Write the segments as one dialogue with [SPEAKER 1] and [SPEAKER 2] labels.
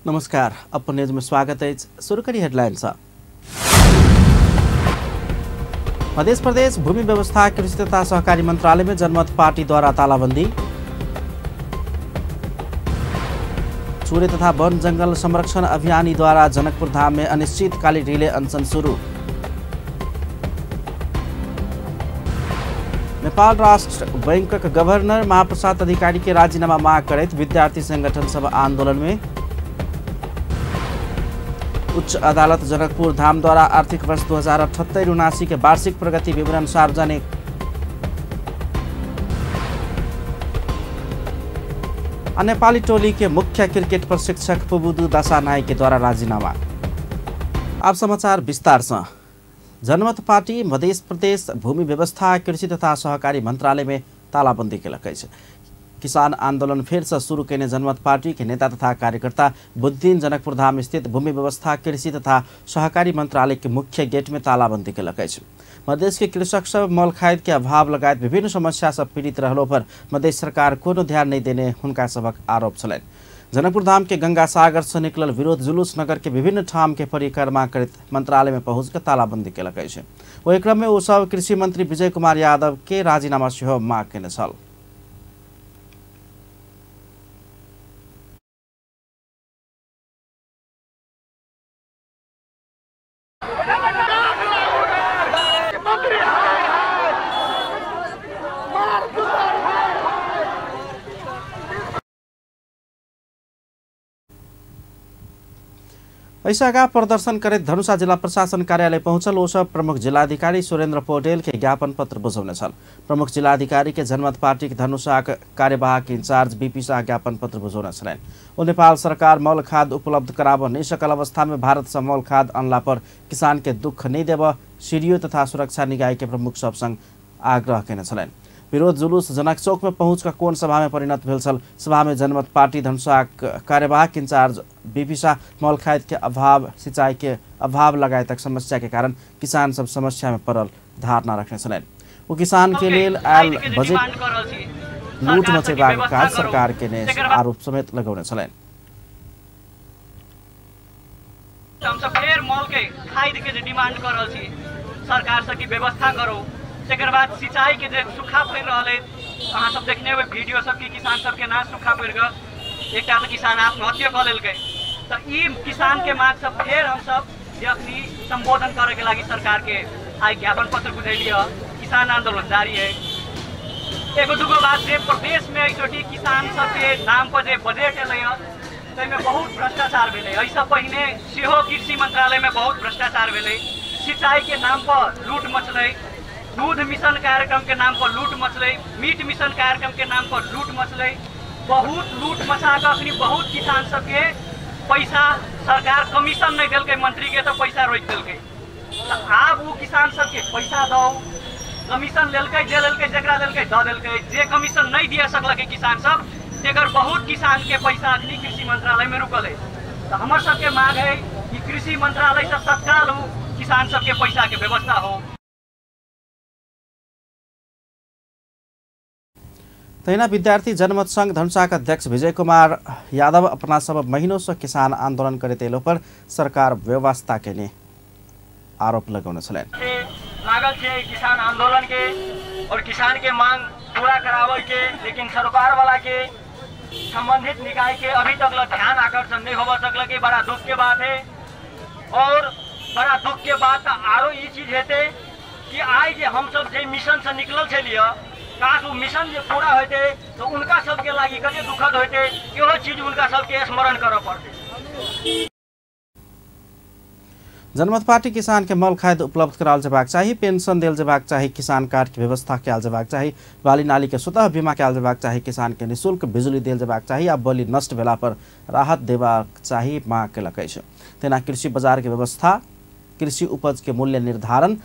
[SPEAKER 1] नमस्कार, अपन न्यूज में स्वागत है। शुरू करी हेडलाइन सा। मध्य प्रदेश भूमि व्यवस्था कृषि तथा सहकारी मंत्रालय में जनमत पार्टी द्वारा तालाबंदी। चूरे तथा वन जंगल संरक्षण अभियानी द्वारा जनकपुर धाम में अनिश्चितकालीन रिले अनशन शुरू। नेपाल राष्ट्र बैंकक गवर्नर महाप्रसाद अधिकारी के राजीनामा मांग करैत विद्यार्थी संगठन सब आंदोलन में। उच्च अदालत जनकपुर धाम द्वारा आर्थिक वर्ष 2078-79 के वार्षिक प्रगति विवरण सार्वजनिक। नेपाली टोली के मुख्य क्रिकेट प्रशिक्षक पुबुदु दशानायक के द्वारा राजीनामा। अब समाचार विस्तार से। जनमत पार्टी मध्य प्रदेश भूमि व्यवस्था कृषि तथा सहकारी मंत्रालय में तालाबंदी केलक अछि। किसान आंदोलन फिर से शुरू केने जनमत पार्टी के नेता तथा कार्यकर्ता बुधदिन जनकपुर धाम स्थित भूमि व्यवस्था कृषि तथा सहकारी मंत्रालय के मुख्य गेट में तालाबंदी केलक अछि। मधेश के कृषक सब मल खाद के अभाव लगायत विभिन्न समस्या से पीड़ित रहलो पर मधेश सरकार कोनो ध्यान नहीं देने हुनका सबक आरोप छलनि। जनकपुर धाम के गंगा सागर से निकलल विरोध जुलूस नगर के विभिन्न ठाम के परिक्रमा करैत मंत्रालय में पहुँच के तालाबंदी केलक अछि। ओहि क्रम में ओ सब कृषि मंत्री विजय कुमार यादव के राजीनामा सेहो मांग केने छल। ऐसा का प्रदर्शन करैत धनुषा जिला प्रशासन कार्यालय पहुंचल ओ सब प्रमुख जिलाधिकारी सुरेंद्र पौडेल के ज्ञापन पत्र बुझौने छल। प्रमुख जिलाधिकारी के जनमत पार्टी के धनुषा कार्यवाहक इंचार्ज बीपी शाह ज्ञापन पत्र बुझौने छलनि। ओ नेपाल सरकार मल खाद उपलब्ध कराबऽ नहि सकल अवस्था में भारत से मल खाद अनला पर किसान के दुख नहीं देबऽ सीडीओ तथा सुरक्षा निकाय के प्रमुख सब संग आग्रह केने छलनि। विरोध जुलूस जनक चौक में पहुँच कर कोन सभा में परिणत भेल छल। सभा में जनमत पार्टी धनुषा कार्यवाहक इंचार्ज बीपी शाह मल खाद के अभाव, सिंचाई के अभाव लगायतक समस्या के कारण किसान सब समस्या में पड़ल धारणा रखने छलनि। ओ किसान के लेल आयल बजट लूट मचेबाक काज सरकार के ने आरोप समेत लगौने छलनि।
[SPEAKER 2] हमसब फेर मल के खाद के जे डिमांड कर रहल छी सरकार से कि व्यवस्था करू। तकर बाद सिंचाई के जे सूखा पड़ि रहल है, अहाँ सब देखने होबै वीडियो सब कि किसान सब केना सूखा पड़ि गेल, एकटा तऽ किसान आत्महत्या कऽ लेलकै। तऽ ई किसान के मांग सब फेर हमसब जे अखनी संबोधन करे के लागि सरकार के आइ ज्ञापन पत्र बुझेलियै। किसान आंदोलन जारी है। एगो दूगो बात जे प्रदेश में एहिचोटि किसान सबके नाम पर जे बजट एलै हँ ताहिमे बहुत भ्रष्टाचार भेलै। एहिसँ पहिने सेहो कृषि मंत्रालय में बहुत भ्रष्टाचार भेलै। सिंचाई के नाम पर लूट मचलै, दूध मिशन कार्यक्रम के नाम पर लूट मचलै, मीट मिशन कार्यक्रम के नाम पर लूट मचलै। बहुत लूट मचा कऽ अखनी बहुत किसान सबके पैसा सरकार कमीशन नहीं देलकै मंत्री के, तऽ पैसा रोकि देलकै। तऽ आब ओ किसान सबके पैसा दौ, कमीशन लेलकै जे लेलकै जकरा लेलकै दऽ देलकै, जे कमीशन नहीं दिया सकलकै किसान सब तेकर बहुत किसान के पैसा अखनी कृषि मंत्रालय में रुकल है। तऽ हमर सबके मांग है कि कृषि मंत्रालय से तत्काल हो किसान सबके पैसा के व्यवस्था हो।
[SPEAKER 1] तहिना विद्यार्थी जनमत संघ धनुषाक अध्यक्ष विजय कुमार यादव अपना सब महीनों से किसान आंदोलन करैत एलो पर सरकार व्यवस्था के आरोप लगौने छलनि।
[SPEAKER 2] लागल छै किसान आंदोलन के और किसान के मांग पूरा करावे के, लेकिन सरकार वाला के संबंधित निकाय के अभी तक ध्यान आकर्षण नहीं हो सकल के बड़ा दुख के बात है। और बड़ा दुख के बात आरो ई चीज हेतै कि आइ जे हम सब जे मिशन से निकलल छलियै, काश वो मिशन जे पूरा होते तो उनका सबके लागि कते दुखद होते, इहो चीज उनका सबके स्मरण करऽ पड़तै।
[SPEAKER 1] जनमत पार्टी किसान के मल खाद उपलब्ध कराओल जेबाक चाही, पेंशन देल जेबाक चाही, किसान कार्ड के व्यवस्था कयल जेबाक चाही, बाली नाली के स्वतः बीमा कयल जेबाक चाही, किसान के निःशुल्क बिजुली देल जेबाक चाही आ बलि नष्ट भेला पर राहत देबाक चाही मांग केलक अछि। तहिना कृषि बाजार के व्यवस्था, कृषि उपज के मूल्य निर्धारण,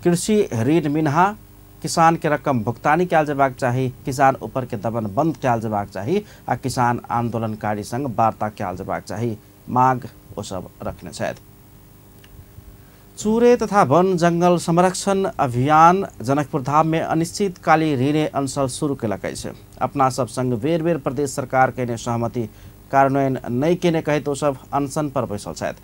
[SPEAKER 1] कृषि ऋण मिन्हा किसान के रकम भुगतानी कयल जेबाक चाही, किसान ऊपर के दमन बंद कयल जेबाक चाही आ किसान आंदोलनकारी संग वार्ता कयल जेबाक चाही मांग ओ सब रखने छथि। चूरे तथा वन जंगल संरक्षण अभियान जनकपुर धाम में अनिश्चितकालीन रिले अनशन शुरू केलक अछि। अपना सब संग बेर बेर प्रदेश सरकार केने सहमति कार्यान्वयन नहि केने कहैत ओसब अनशन पर बैसल छथि।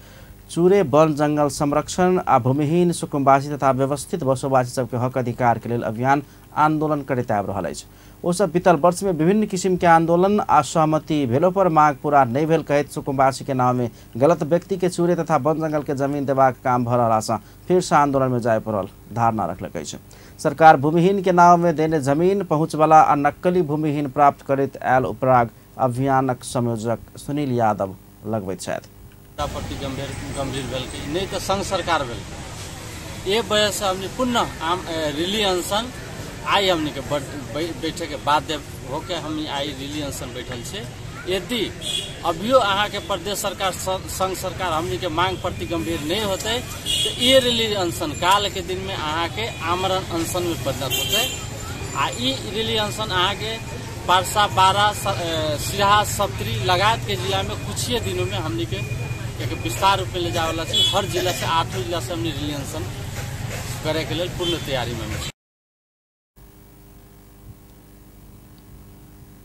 [SPEAKER 1] चूरे वन जंगल संरक्षण आ भूमिहीन सुकुम्बासी तथा व्यवस्थित बसोबासी सबके हक अधिकार के लेल अभियान आंदोलन करैत आबि रहल अछि। ओसब बीतल वर्ष में विभिन्न किसिम के आंदोलन आ सहमति भेलो पर मांग पूरा नहीं भेल कहैत सुकुम्बासी के नाम में गलत व्यक्ति के चूरे तथा वन जंगल के जमीन देबाक काम भऽ रहला सँ फिर से आंदोलन में जाय पड़ल धारणा रखलक अछि। सरकार भूमिहीन के नाम में देने जमीन पहुँचवला आ नक्कली भूमिहीन प्राप्त करैत आयल उपराग अभियानक संयोजक सुनील यादव लगबैत छथि।
[SPEAKER 3] प्रति गंभीर भेलकै नहीं तो संघ सरकार भेलकै। ए वजह से हमने पुनः आम रिली अनशन आइ हमने के बैठे के बाध्य होके हम आइ रिली अनशन बैठल छे। यदि अभियो अहाँ के प्रदेश सरकार संघ सरकार हमने के मांग प्रति गंभीर नहीं होते तो ये रिली अनशन काल के दिन में अहाँ के आमरण अनशन में परिणत होते। आ ई रिली अनशन अहाँ के परसा बारा सिराहा सप्तरी लगायत के जिला में कुछ ही दिनों में हमने के एक विस्तार रूप में ले जाए वाला छै। हर जिला से 8 जिला से हमने रिली अनशन करे के लेल पूर्ण तैयारी में छी।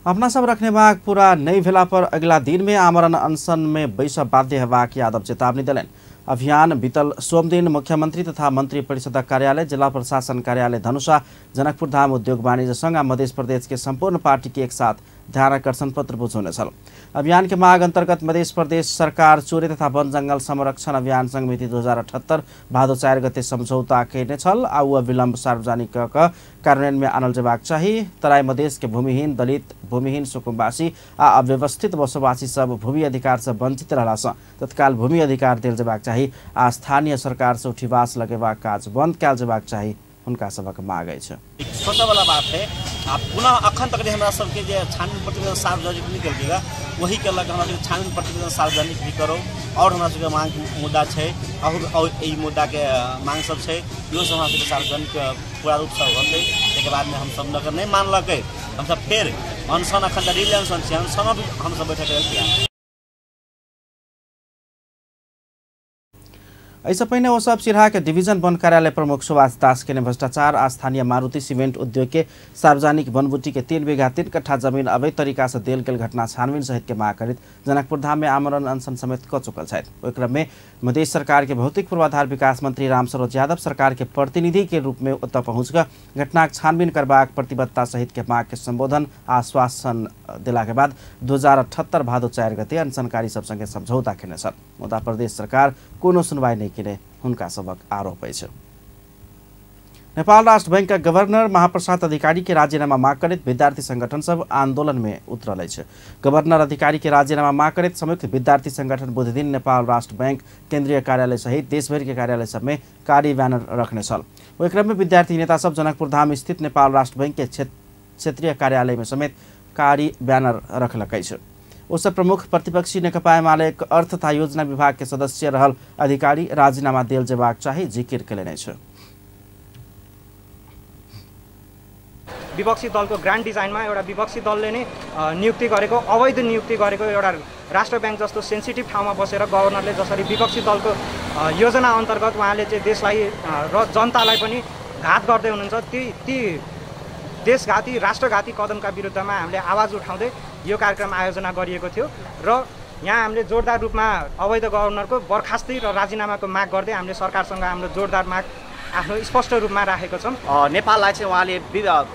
[SPEAKER 1] अपना सब रखने मांग पूरा नहीं भेला पर अगला दिन में आमरण अनशन में बैसब बाध्य हेबाक यादव चेतावनी देलनि। अभियान बीतल सोमदिन मुख्यमंत्री तथा मंत्री परिषदक कार्यालय, जिला प्रशासन कार्यालय धनुषा, जनकपुर धाम उद्योग वाणिज्य संघ आ मध्य प्रदेश के संपूर्ण पार्टी के एक साथ ध्यानाकर्षण पत्र बुझौने छल। अभियान के मांग अंतर्गत मध्य प्रदेश सरकार चोरी तथा वन जंगल संरक्षण अभियान संघ मिति 2078 भादो 4 गते सम्झौता कयने छल आ उ अविलम्ब सार्वजनिक क कार्यान्वयन में आनल जेबाक चाही। तराई मधेश के भूमिहीन दलित, भूमिहीन सुकुम्बासी आ अव्यवस्थित बसोबासी सब भूमि अधिकार से वंचित रहला सँ तत्काल भूमि अधिकार देल जेबाक चाही आ स्थानीय सरकार से उठीवास लगेबाक काज बंद कयल जेबाक चाही हुनका सबक मांग अछि।
[SPEAKER 4] सोचऽ वाला बात है। आ पुनः अखन तक हमरा सबके जे छानबीन प्रतिवेदन सार्वजनिक नहि केलकै वही के लऽ कऽ हमरा सबके छानबीन प्रतिवेदन सार्वजनिक भी करो और हमरा सबके मांग मुद्दा छै और एहि मुद्दाके मांग सब छै इहो सब हमरा सबके सार्वजनिक पूरा रूपसँ होतै। ताहिके बादमे हमसब अगर नहि मानलकै हमसब फेर अनशन अखन तऽ रिले अनशन छै, अनशनो भी हमसब बैठक लेल तैयार।
[SPEAKER 1] एहिसँ पहिने ओसब सिरहा के डिवीजन वन कार्यालय प्रमुख सुभाष दास के भ्रष्टाचार आ स्थानीय मारुति सीमेंट उद्योग के सार्वजनिक वनबूटी के 3 बीघा 3 कट्ठा जमीन अवैध तरीका से देल गेल घटना छानबीन सहित के मांग करैत जनकपुर धाम में आमरण अनशन समेत कऽ चुकल छथि। ओहि क्रम में मधेश सरकार के भौतिक पूर्वाधार विकास मंत्री रामसरोज यादव सरकार के प्रतिनिधि के रूप में ओतय पहुँच कऽ घटनाक छानबीन करबाक प्रतिबद्धता सहित के मांग के संबोधन आश्वासन देला के बाद 2078 भादो 4 गते अनशनकारी सब संगे समझौता केने छल। मुदा प्रदेश सरकार कोनो सुनवाई नहीं केने हुनका सबक आरोप अछि। नेपाल राष्ट्र बैंक का गवर्नर महाप्रसाद अधिकारी के राजीनामा मांग करैत विद्यार्थी संगठन सब आंदोलन में उतरल अछि। गवर्नर अधिकारी के राजीनामा मांग करैत संयुक्त विद्यार्थी संगठन बुधदिन नेपाल राष्ट्र बैंक केंद्रीय कार्यालय सहित देशभरि के कार्यालय सब में कारी बैनर रखने छल। ओहि क्रम में विद्यार्थी नेता सब जनकपुर धाम स्थित नेपाल राष्ट्र बैंक के क्षेत्रीय कार्यालय में समेत कारी बैनर रखलक अछि। ओसब प्रमुख प्रतिपक्षी नेकपा एमाले अर्थ तथा योजना विभाग के सदस्य रहल अधिकारी राजीनामा देल जेबाक चाही जिकिर केलनि अछि।
[SPEAKER 5] विपक्षी दलको ग्रान्ड डिजाइनमा एउटा विपक्षी दलले नै नियुक्ति गरेको, अवैध नियुक्ति गरेको एउटा राष्ट्र ब्याङ्क जस्तो सेन्सिटिभ ठाउँमा बसेर गभर्नरले जसरी विपक्षी दलको योजना अन्तर्गत उहाँले चाहिँ देशलाई र जनतालाई पनि घात गर्दै हुनुहुन्छ, ती देशघाती राष्ट्रघाती कदमका विरुद्धमा हामीले आवाज उठाउँदै यो कार्यक्रम आयोजना गरिएको थियो र यहाँ हामीले जोरदार रूपमा अवैध गभर्नरको बर्खास्ती र राजीनामाको माग गर्दै हामीले सरकारसँग हाम्रो जोरदार माग आफ्नो स्पष्ट रूपमा राखेको छौँ।
[SPEAKER 6] नेपाललाई चाहिँ उहाँले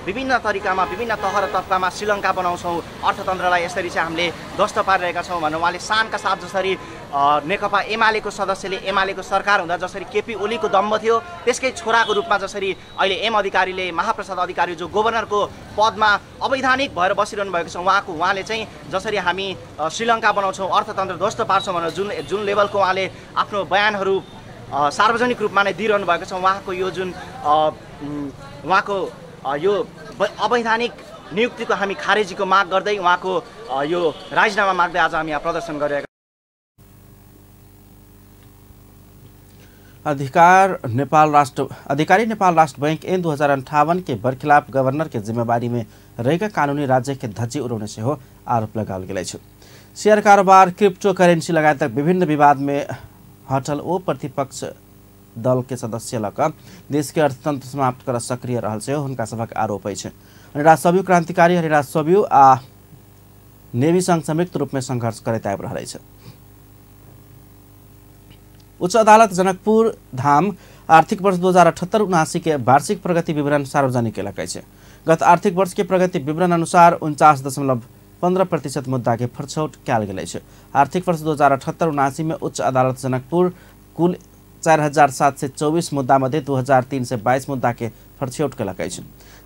[SPEAKER 6] विभिन्न तरिकामा विभिन्न तह र तब्कामा श्रीलङ्का बनाउँछौँ, अर्थतन्त्रलाई यसरी चाहिँ हामीले ध्वस्त पारिरहेका छौँ भनेर उहाँले शानका साथ जसरी नेकपा एमालेको सदस्यले एमालेको सरकार हुँदा जसरी केपी ओलीको दम्ब थियो त्यसकै छोराको रूपमा जसरी अहिले एम अधिकारीले महाप्रसाद अधिकारी जो गभर्नरको पदमा अवैधानिक भएर बसिरहनु भएको छ उहाँले चाहिँ जसरी हामी श्रीलङ्का बनाउँछौँ, अर्थतन्त्र ध्वस्त पार्छौँ भनेर जुन जुन लेभलको उहाँले आफ्नो बयानहरू सार्वजनिक रूपमा नै दिइरहनु भएको छ, उहाँको यो जुन उहाँको यो अवैधानिक नियुक्तिको हामी खारेजीको माग गर्दै उहाँको यो राजीनामा माग्दै आज हामी यहाँ प्रदर्शन गरिरहेका।
[SPEAKER 1] अधिकारी नेपाल राष्ट्र बैंक ऐन 2058 के बरखिलाफ गवर्नर के जिम्मेवारी में रहेका कानूनी राज्य के धज्जी उड़ाउने सेहो आरोप लगाओल गेल अछि। शेयर कारोबार, क्रिप्टो करेंसी लगायत विभिन्न विवाद में हटल ओ प्रतिपक्ष दल के सदस्य लग देश के अर्थतंत्र समाप्त कर सक्रिय रहल सेहो हुनका सभक आरोप अछि। हरिराज सब्यू क्रांतिकारी हरिराज सब्यू आ नेवी संग संयुक्त रूप में संघर्ष करैत आबि रहल अछि। उच्च अदालत जनकपुर धाम आर्थिक वर्ष 2078-79 के वार्षिक प्रगति विवरण सार्वजनिक केलक अछि। गत आर्थिक वर्ष के प्रगति विवरण अनुसार 49.15% मुद्दा के फरछौट कयल गेल अछि। आर्थिक वर्ष 2078-79 में उच्च अदालत जनकपुर कुल 4724 मुद्दा मध्ये 2322 मुद्दा के फरछौट केलक अछि,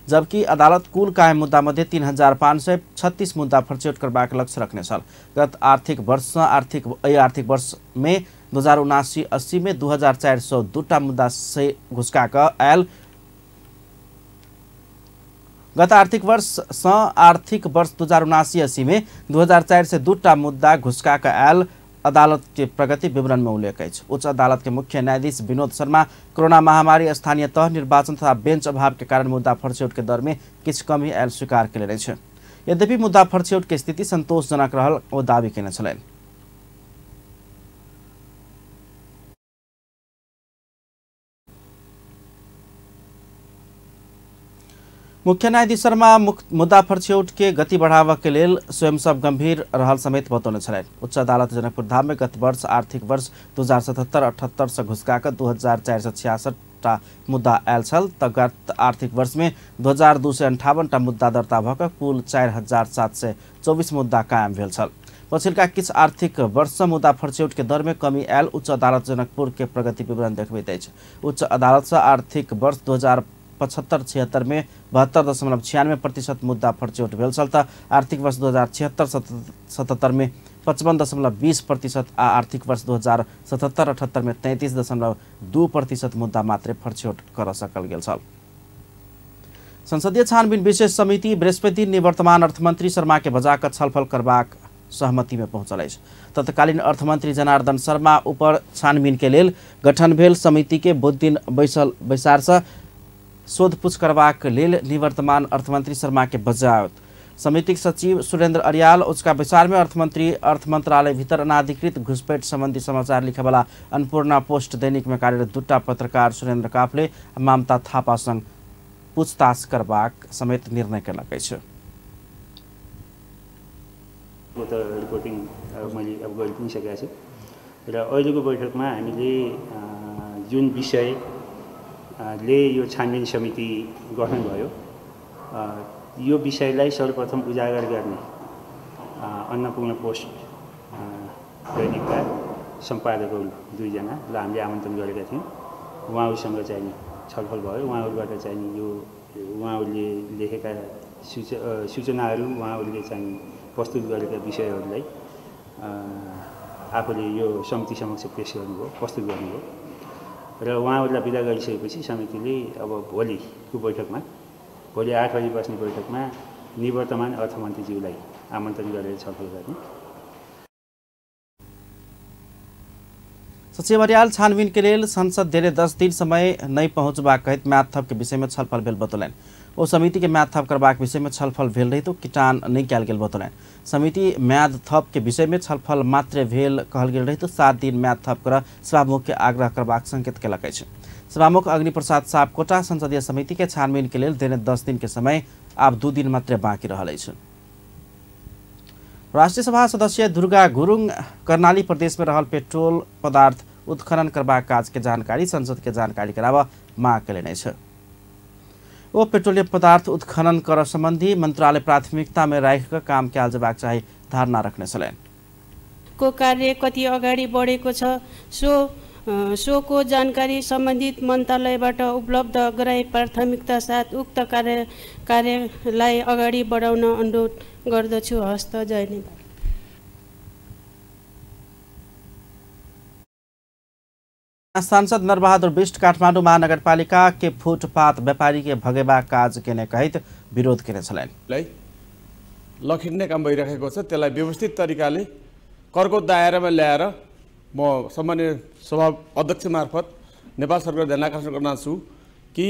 [SPEAKER 1] जबकि अदालत कुल कायम मुद्दा मध्ये 3536 मुद्दा फरछौट करबाक लक्ष्य रखने छल। गत आर्थिक वर्ष एहि आर्थिक वर्ष में 2079-80 में 2402 मुद्दा से घुसका कऽ आयल। गत आर्थिक वर्ष सँ आर्थिक वर्ष 2079-80 में 2402 मुद्दा घुसका कऽ आयल अदालत के प्रगति विवरण में उल्लेख अछि। उच्च अदालत के मुख्य न्यायाधीश विनोद शर्मा कोरोना महामारी, स्थानीय तह निर्वाचन तथा बेंच अभाव के कारण मुद्दा फरछौट के दर में किछु कमी आयल स्वीकार केलनि अछि। यद्यपि मुद्दा फरछौट के स्थिति संतोषजनक रहल ओ दावी केने छलनि। मुख्य न्यायाधीश शर्मा मुद्दा फरछौट के गति बढ़ाबऽ के लेल स्वयं सब गंभीर रहल समेत बतौने छलनि। उच्च अदालत जनकपुर धाम में गत वर्ष आर्थिक वर्ष 2077-78 से घुसका कऽ 2466 मुद्दा आयल छल तऽ गत आर्थिक वर्ष में 2258 मुद्दा दर्ता भऽ कऽ कुल 4724 मुद्दा कायम भेल छल। पछिलका किछु आर्थिक वर्ष सँ मुद्दा फरछौट के दर में कमी आयल उच्च अदालत जनकपुर के प्रगति विवरण देखबैत अछि। उच्च अदालत सँ आर्थिक वर्ष 2075-76 में 72.96% मुद्दा फरछौट भेल छल तऽ आर्थिक वर्ष 2076-77 में 55.20% आ आर्थिक वर्ष 2077-78 में 33.2% मुद्दा मात्रै फरछौट कर सकल गेल छल। संसदीय छानबीन विशेष समिति बृहस्पति निवर्तमान अर्थमन्त्री शर्मा के बजा कऽ छलफल करबाक सहमति में पहुंचल अछि। तत्कालीन अर्थमंत्री जनार्दन शर्मा ऊपर छानबीन के लेल गठन भेल समिति के बुध दिन बैसल बैसार से सोधपुछ करबाक लेल निवर्तमान अर्थमंत्री शर्मा के बजाओत। समितिक सचिव सुरेंद्र अरियाल उसका बैसार में अर्थमंत्री अर्थ मंत्रालय भीतर अनाधिकृत घुसपैठ संबंधी समाचार लिखेवाला अन्नपूर्णा पोस्ट दैनिक में कार्यरत दूटा पत्रकार सुरेंद्र काफले आ ममता थापा संग पूछताछ करबाक समेत निर्णय केलक अछि।
[SPEAKER 7] त रिपोर्टिङ मैले अब गरि पनि सकेको छु र अहिलेको बैठकमा हामीले जुन विषय ले यो छानबिन समिति गठन भयो यो विषयलाई सर्वप्रथम उजागर गर्ने अन्नपूर्ण पोस्ट दैनिकका सम्पादकहरू दुईजनालाई हामीले आमन्त्रण गरेका थियौँ। उहाँहरूसँग चाहिँ छलफल भयो। उहाँहरूबाट चाहिँ यो उहाँहरूले लेखेका सूचनाहरू, उहाँहरूले चाहिँ प्रस्तुत गरेका विषयहरूलाई आफूले यो समिति समक्ष पेश गर्नुभयो, प्रस्तुत गर्नुभयो र उहाँहरूलाई बिदा गरिसकेपछि समितिले अब भोलिको बैठकमा, भोलि 8 बजी बस्ने बैठकमा निवर्तमान अर्थमन्त्रीज्यूलाई आमन्त्रण गरेर छलफल गर्ने।
[SPEAKER 1] सचिव अर्याल छानबीन के लेल संसद देने 10 दिन समय नहीं पहुंचबाक कहैत म्याद थप के विषय में छलफल भेल बतौलनि। ओ समिति के म्याद थप करबाक विषय में छलफल भेल रहितो किटान नहीं कयल गेल बतौलनि। समिति म्याद थप के विषय में छलफल मात्र भेल कहल गेल रहितो 7 दिन म्याद थप कर सभामुख के आग्रह करबाक संकेत केलक अछि। सभामुख अग्निप्रसाद सापकोटा संसदीय समिति के छानबीन के लेल देने 10 दिन के समय आब 2 दिन मात्र बाँकी रहल अछि। राष्ट्रिय सभा सदस्य दुर्गा गुरुङ कर्णाली प्रदेश में रहल पेट्रोल पदार्थ उत्खनन करबाक काज के जानकारी संसद के जानकारी कराबऽ माग केलनि अछि। ओ पेट्रोलियम पदार्थ उत्खनन कर संबंधी मंत्रालय प्राथमिकता में राखि कऽ काम कयल जेबाक चाही धारणा रखने छलनि।
[SPEAKER 8] को कार्य कति अगाडि बढेको छ सोको जानकारी सम्बन्धित मन्त्रालयबाट उपलब्ध गराई प्राथमिकता साथ उक्त कार्यलाई अगाडि बढाउन अनुरोध गर्दछु। हस्त जय नेपाल।
[SPEAKER 1] सांसद नरबहादुर बिष्ट काठमाडौँ महानगरपालिका के फुटपाथ व्यापारी के भगेबाक काज केने कहैत विरोध केने छलनि।
[SPEAKER 9] लखिट्ने काम भइरहेको छ, त्यसलाई व्यवस्थित तरिकाले करको दायरामा ल्याएर म सामान्य सभा अध्यक्ष मार्फत नेपाल सरकार ध्यान आकर्षण गर्न चाहन्छु कि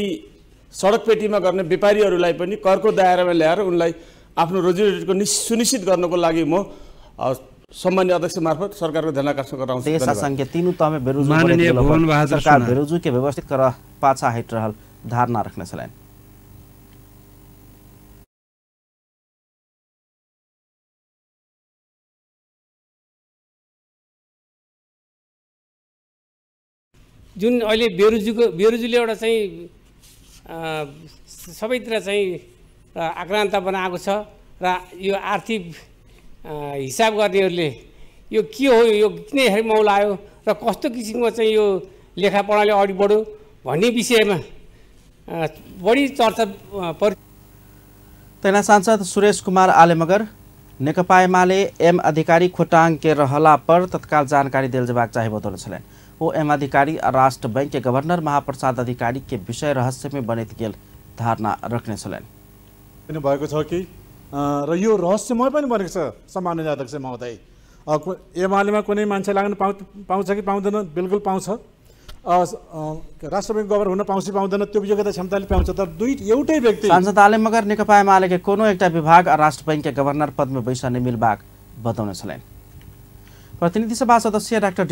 [SPEAKER 9] सडक पेटीमा गर्ने व्यापारीहरूलाई पनि करको दायरामा ल्याएर उनलाई आफ्नो रोजीरोटीको सुनिश्चित गर्नको लागि म सम्मान्य अध्यक्ष मार्फत सरकारको ध्यान आकर्षण गराउँछु।
[SPEAKER 1] देश संघ के तीनू तह में बेरोजगार सरकार बेरोजगार के व्यवस्थित कर पाछा हटि रहल धारणा रखने छलनि।
[SPEAKER 10] जुन अहिले बेरोजुले एउटा चाहिँ सबैतिर चाहिँ आक्रान्त बनाएको छ र यो आर्थिक हिसाब गर्नेहरूले यो के हो, यो किन यसरी मौलायो र कस्तो किसिमको चाहिँ यो लेखा प्रणाली अगाडि बढ्यो भन्ने विषयमा बढी चर्चा पर।
[SPEAKER 1] तहिना सांसद सुरेश कुमार आलेमगर नेकपा एमाले एम अधिकारी खोटाङ के रहला पर तत्काल जानकारी देल जेबाक चाही बतौने छलनि। ओ एम अधिकारी आ राष्ट्र बैंक के गवर्नर महाप्रसाद अधिकारी के विषय रहस्य में बनैत गेल धारणा रखने छलनि।
[SPEAKER 11] भएको छ कि र यो रहस्यमय पनि बनेको छ। सम्माननीय अध्यक्ष महोदय, एमालेमा कुनै मान्छे लाग्न पाउँछ कि पाउँदैन? बिल्कुल पाउँछ। राष्ट्र बैंक गभर्नर हुन पाउँछ पाउँदैन? त्यो योग्यता क्षमताले पाउँछ। तर दुई एउटै व्यक्ति।
[SPEAKER 1] सांसद आलेमगर नेकपा एमाले के कोनो एकटा विभाग आ राष्ट्र बैंक के गवर्नर पद में बैसा नहि मिलबाक बतौने छलनि। प्रतिनिधि सभा सदस्य डाक्टर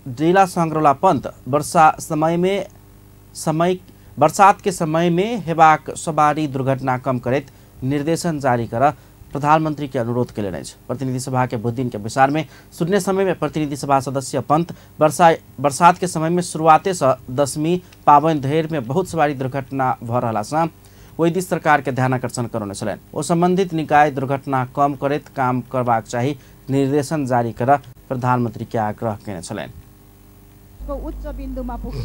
[SPEAKER 1] डीला संग्रौला पंत बरसात के समय में हेबाक सवारी दुर्घटना कम करैत निर्देशन जारी कर प्रधानमंत्री के अनुरोध केलनि अछि। प्रतिनिधि सभा के बुधदिन के बैसार में शून्य समय में प्रतिनिधि सभा सदस्य पंत बरसात के समय में शुरुआते से दशमी पाबनि धरि में बहुत सवारी दुर्घटना भ रहला सँ ओहि दिस सरकार के ध्यानाकर्षण करौने छलनि। ओ संबंधित निकाय दुर्घटना कम करैत काम करबाक चाही निर्देशन जारी कर प्रधानमंत्री के आग्रह केने छलनि।
[SPEAKER 12] उच्च बिन्दुमा पुग्छ।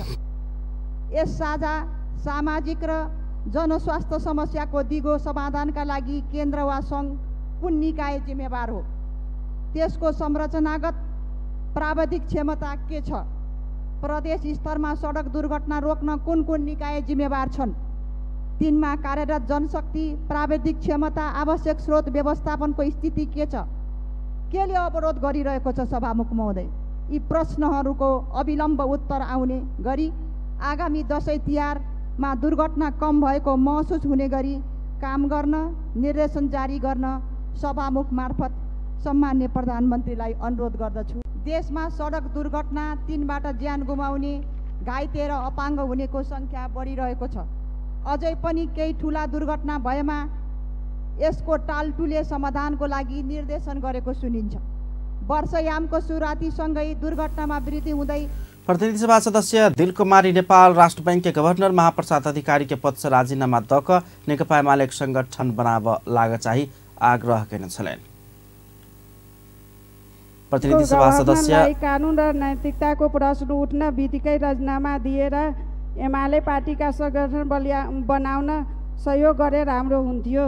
[SPEAKER 12] यस साझा सामाजिक र जनस्वास्थ्य समस्याको दिगो समाधानका लागि केन्द्र वा सङ्घ कुन निकाय जिम्मेवार हो? त्यसको संरचनागत प्राविधिक क्षमता के छ? प्रदेश स्तरमा सडक दुर्घटना रोक्न कुन कुन निकाय जिम्मेवार छन्? तिनमा कार्यरत जनशक्ति, प्राविधिक क्षमता, आवश्यक स्रोत व्यवस्थापनको स्थिति के छ? केले अवरोध गरिरहेको छ? सभामुख महोदय, यी प्रश्नहरूको अविलम्ब उत्तर आउने गरी आगामी दसैँ तिहारमा दुर्घटना कम भएको महसुस हुने गरी काम गर्न निर्देशन जारी गर्न सभामुख मार्फत सम्मान्य प्रधानमन्त्रीलाई अनुरोध गर्दछु। देशमा सडक दुर्घटना 3बाट ज्यान गुमाउने, घाइते र अपाङ्ग हुनेको सङ्ख्या बढिरहेको छ। अझै पनि केही ठुला दुर्घटना भएमा यसको टालटुले समाधानको लागि निर्देशन गरेको सुनिन्छ। वर्षयामको सुरुवातीसँगै दुर्घटनामा वृद्धि हुँदै
[SPEAKER 1] प्रतिनिधि सभा सदस्य दिलकुमारी नेपाल राष्ट्र बैंक के गवर्नर महाप्रसाद अधिकारी के पद से राजीनामा दक नेकपा एमाले संगठन बनाब लाग चाही आग्रह केने छलनि। प्रतिनिधि सभा सदस्य
[SPEAKER 13] कानुन र नैतिकताको प्रश्न उठ्न बित्तिकै राजीनामा दिएर एमाले पार्टीका संगठन बनाउन सहयोग गरे राम्रो हुन्थ्यो।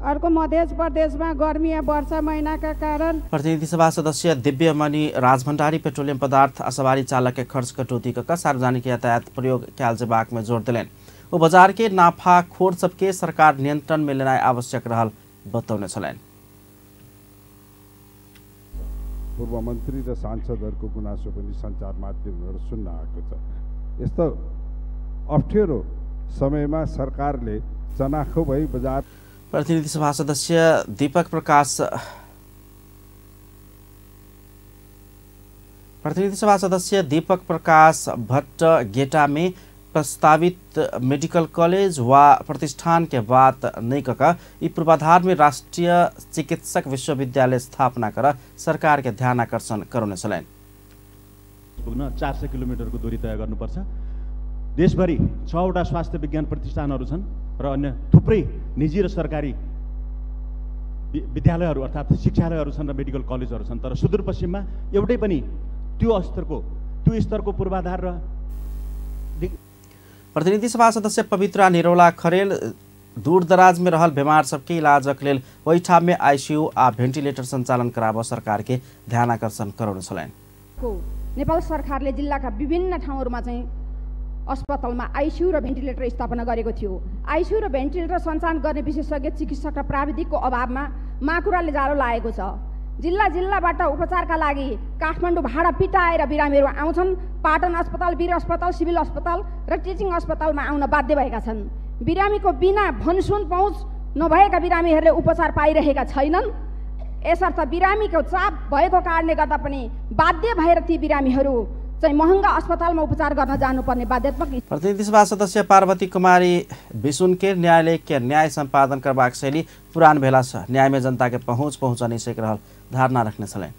[SPEAKER 13] अर्को मध्य प्रदेशमा गर्मी या वर्षा महिनाका कारण
[SPEAKER 1] प्रतिनिधि सभा सदस्य दिव्यमणि राजभण्डारी पेट्रोलियम पदार्थ आ सवारी चालक के खर्च कटौती क सार्वजनिक यातायात प्रयोग कयल जेबाक में जोर देलनि। ओ बाजार के नाफाखोर सबके सरकार नियंत्रण में लेनाइ आवश्यक रहल बतौने छलनि।
[SPEAKER 14] पूर्व मन्त्री र सांसदहरूको गुनासो पनि सञ्चार माध्यमहरू सुन्न आएको छ। यस्तो अप्ठ्यारो समयमा सरकारले चनाखो भई बजार
[SPEAKER 1] प्रतिनिधि सभा सदस्य दीपक प्रकाश प्रतिनिधि सभा सदस्य दीपक प्रकाश भट्ट गेटा में प्रस्तावित मेडिकल कॉलेज व प्रतिष्ठान के बात नहीं कक ई पूर्वाधार में राष्ट्रीय चिकित्सक विश्वविद्यालय स्थापना कर सरकार के ध्यान आकर्षण करौने छलनि।
[SPEAKER 15] पुग्न 400 किलोमिटरको दूरी तय गर्नुपर्छ। देशभरि 6वटा स्वास्थ्य विज्ञान प्रतिष्ठानहरू छन् र अन्य थुप्रै निजी र सरकारी विद्यालयहरू अर्थात् शिक्षालयहरू छन् र मेडिकल कलेजहरू छन्, तर सुदूरपश्चिममा एउटै पनि त्यो स्तरको पूर्वाधार र
[SPEAKER 1] प्रतिनिधि सभा सदस्य पवित्रा निरौला खरेल दूरदराज में रहल बीमार सबके इलाजक लेल ओहिठाम में आईसीयू आ भेंटिलेटर संचालन कराब सरकार के ध्यान आकर्षण करौने छलनि।
[SPEAKER 16] नेपाल सरकारले जिल्लाका विभिन्न ठाउँहरूमा चाहिँ अस्पतालमा आइसियु र भेन्टिलेटर स्थापना गरेको थियो। आइसियु र भेन्टिलेटर सञ्चालन गर्ने विशेषज्ञ चिकित्सक र प्राविधिकको अभावमा माकुराले जालो लागेको छ। जिल्ला जिल्लाबाट उपचारका लागि काठमाडौँ भाडा पिटाएर बिरामीहरू आउँछन्। पाटन अस्पताल, वीर अस्पताल, सिभिल अस्पताल र टिचिङ अस्पतालमा आउन बाध्य भएका छन्। बिरामीको बिना भनसुन पहुँच नभएका बिरामीहरूले उपचार पाइरहेका छैनन्। यसर्थ बिरामीको चाप भएको कारणले गर्दा पनि बाध्य भएर ती बिरामीहरू चाहिँ महँगा अस्पतालमा उपचार गर्न जानुपर्ने बाध्यात्मक।
[SPEAKER 1] प्रतिनिधि सभा सदस्य पार्वती कुमारी बिसुन के न्यायालय के न्याय सम्पादन करबाक शैली पुरान भेला सँ न्याय में जनता के पहुँच पहुँच नहीं सक रहल धारणा रखने छलनि।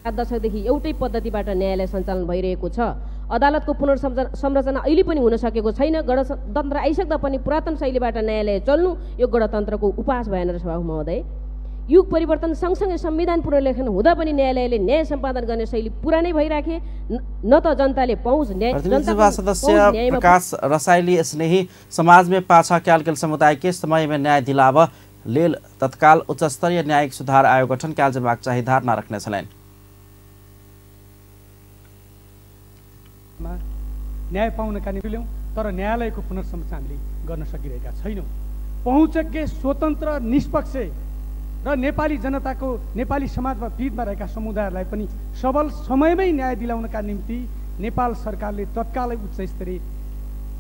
[SPEAKER 17] 7 दशकदेखि एउटै पद्धतिबाट न्यायालय सञ्चालन भइरहेको छ। अदालतको पुनर्संरचना अहिले पनि हुन सकेको छैन। गणतन्त्र आइसक्दा पनि पुरातन शैलीबाट न्यायालय चल्नु यो गणतन्त्रको उपास भएन र सभामुख महोदय। युग परिवर्तन सँगसँगै संविधान पुनर्लेखन हुँदा पनि न्यायालयले न्याय सम्पादन गर्ने शैली पुरानै भइराखे। न त जनताले पहुँच न्याय।
[SPEAKER 1] प्रतिनिधि सभा सदस्य प्रकाश रसाइली स्नेही समाज में पाछा कयल गेल समुदाय के समय में न्याय दिलाब लेल तत्काल उच्चस्तरीय न्यायिक सुधार आयोग गठन कयल जेबाक चाही धारणा रखने छलनि।
[SPEAKER 18] न्याय पाउनका निम्ति ल्याउँ, तर न्यायालयको पुनर्संरचना हामीले गर्न सकिरहेका छैनौँ। पहुँचके स्वतन्त्र निष्पक्ष र नेपाली जनताको नेपाली समाजमा पीडितमा रहेका समुदायहरूलाई पनि सबल समयमै न्याय दिलाउनका निम्ति नेपाल सरकारले तत्कालै उच्चस्तरीय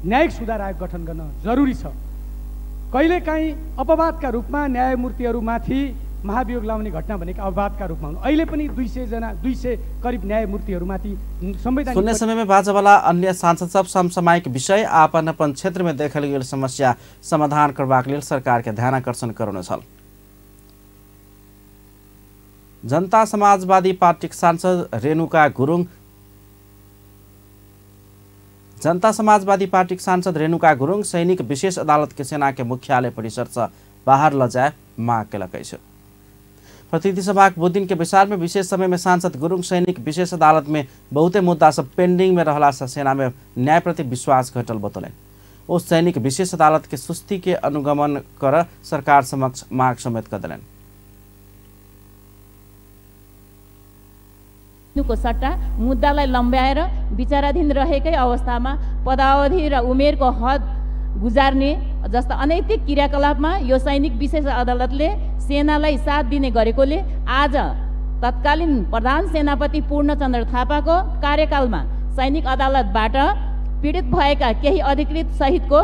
[SPEAKER 18] न्यायिक सुधार आयोग गठन गर्न जरुरी छ। कहिलेकाहीँ अपवादका रूपमा न्यायमूर्तिहरूमाथि महाभियोग लाउने घटना भनेको अपवादका रूपमा हुन्। अहिले पनि 200 करिब न्यायमूर्तिहरूमाथि संवैधानिक
[SPEAKER 1] शून्य समय में बाजवाला अन्य सांसद सब समसामयिक विषय आपन अपन क्षेत्र में देखल गेल समस्या समाधान करबाक लेल सरकार के ध्यानाकर्षण करौने छल। जनता समाजवादी पार्टी सांसद रेणुका गुरुङ जनता समाजवादी पार्टी सांसद रेणुका गुरुङ सैनिक विशेष अदालत के सेना के मुख्यालय परिसर से बाहर ल जाए मांग केलक अछि। प्रतिनिधि सभा बुध दिन के बैसार में विशेष समय में सांसद गुरुङ सैनिक विशेष अदालत में बहुते मुद्दा सब पेंडिंग में रहला से सेना में न्याय प्रति विश्वास घटल बतौलनि। ओ सैनिक विशेष अदालत के सुस्ती के अनुगमन कर सरकार समक्ष मांग समेत क देलनि।
[SPEAKER 19] को सट्टा मुद्दालाई लम्ब्याएर विचाराधीन रहेकै अवस्थामा पदावधि र उमेरको हद गुजार्ने जस्ता अनैतिक क्रियाकलापमा यो सैनिक विशेष अदालतले सेनालाई साथ दिने गरेकोले आज तत्कालीन प्रधान सेनापति पूर्णचन्द्र थापाको कार्यकालमा सैनिक अदालतबाट पीडित भएका केही अधिकृत सहितको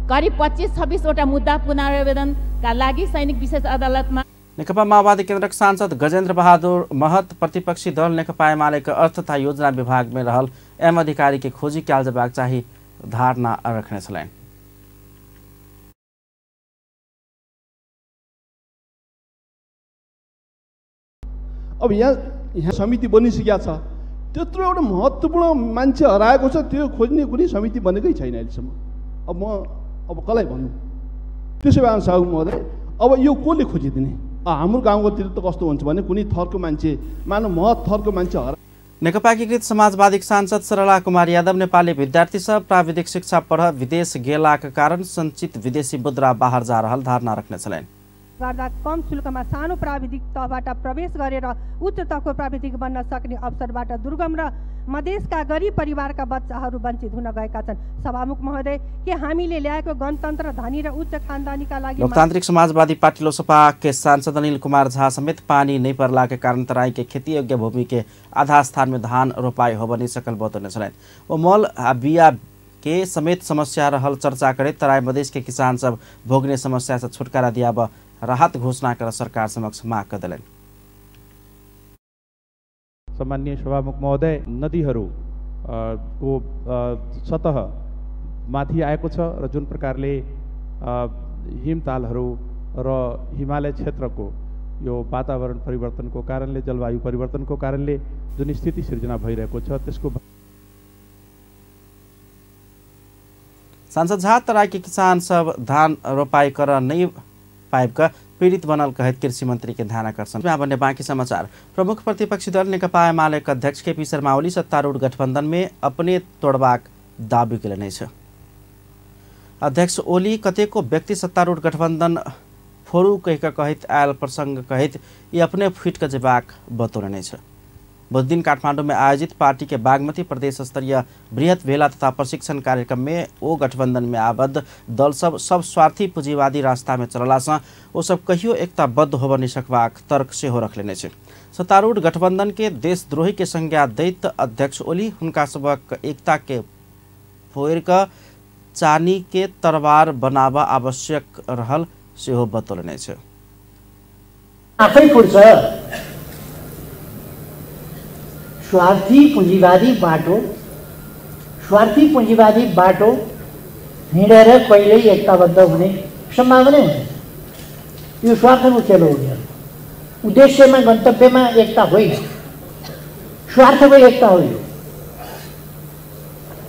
[SPEAKER 19] करिब 25-26 वटा मुद्दा पुनरावेदनका लागि सैनिक विशेष अदालतमा
[SPEAKER 1] नेकपा माओवादी केन्द्रक सांसद गजेन्द्र बहादुर महत प्रतिपक्षी दल नेकपा एमाले के अर्थ तथा योजना विभाग में रहल एम अधिकारी के खोजी कयल जेबाक चाही धारणा रखने छलनि।
[SPEAKER 20] अब यहाँ समिति बनिसकेको छ, त्यत्रो एउटा महत्त्वपूर्ण मान्छे हराएको छ, त्यो खोज्ने कुनै समिति बनेकै छैन अहिलेसम्म। अब म अब कसलाई भन्नु? त्यसो भए साहु महोदय, अब यो कसले खोजिदिने? हाम्रो गाउँतिर त कस्तो हुन्छ भने कुनै थरको मान्छे मानव महत थरको मान्छे हरा।
[SPEAKER 1] नेकपा एकीकृत समाजवादी सांसद सरला कुमार यादव नेपाली विद्यार्थी सब प्राविधिक शिक्षा पढ़ विदेश गेलाक कारण संचित विदेशी मुद्रा बाहर जा रहल धारणा रखने छलनि।
[SPEAKER 21] गर्दा कम शुल्कमा सानो प्राविधिक तहबाट प्रवेश गरेर उच्च तहको प्राविधिक बन्न सक्ने अवसरबाट दुर्गम र मधेसका गरिब परिवारका बच्चाहरू वञ्चित हुन गएका छन्। सभामुख महोदय, के हामीले ल्याएको गणतन्त्र धनी र उच्च खानदानीका लागि?
[SPEAKER 1] लोकतान्त्रिक समाजवादी पार्टी लोसपा के सांसद अनिल कुमार झा समेत पानी नहीं परला के कारण तराई के खेती योग्य भूमि के आधा स्थान में धान रोपाई हो बनी सकल बतौने छलनि। ओ मल आ बिया के समेत समस्या रहल चर्चा करे तराई मधेश के किसान सब भोगने समस्या से छुटकारा दियाब राहत घोषणा कर सरकार समक्ष माग क देलनि।
[SPEAKER 22] सम्माननीय सभामुख महोदय, नदीहरू को सतह माथि आएको छ र जुन प्रकारले हिमतालहरू र हिमालय क्षेत्रको यो वातावरण परिवर्तनको कारणले, जलवायु परिवर्तनको कारणले जुन स्थिति सिर्जना भइरहेको छ त्यसको
[SPEAKER 1] सांसद झा तराई के किसान सब धान रोपाई कर नहीं पाइप का पीड़ित बनल कहत कृषि मंत्री के ध्यान आकर्षण। बने बाकी समाचार। प्रमुख प्रतिपक्षी दल नेकपा एमाले के अध्यक्ष केपी शर्मा ओली सत्तारूढ़ गठबंधन में अपने तोड़बाक दावी केलनि अछि। अध्यक्ष ओली कतेको व्यक्ति सत्तारूढ़ गठबंधन फोड़ू कहि कऽ कहैत आयल प्रसंग कहैत ई अपने फुटि कऽ जेबाक बतौलनि अछि। बुधदिन काठमांडू में आयोजित पार्टी के बागमती प्रदेश स्तरीय बृहत भेला तथा प्रशिक्षण कार्यक्रम में ओ गठबंधन में आबद्ध दल सब सब स्वार्थी पूंजीवादी रास्ता में चलला से ओ सब कहियो एकताबद्ध होब नहीं सकबाक तर्क सेहो रखलेने छै। सत्तारूढ़ गठबंधन के देशद्रोही के संज्ञा दैत अध्यक्ष ओली हुनका सबक एकता के फोड़ि कऽ चानी के तरवार बनाबऽ आवश्यक रहल सेहो बतौलने छै।
[SPEAKER 23] आफै फुट्छ स्वार्थी पुँजीवादी बाटो, स्वार्थी पुँजीवादी बाटो हिँडेर कहिल्यै एकताबद्ध हुने सम्भावनै हुँदैन। यो स्वार्थको खेल हो उनीहरूको। उद्देश्यमा गन्तव्यमा एकता होइन, स्वार्थको एकता हो यो।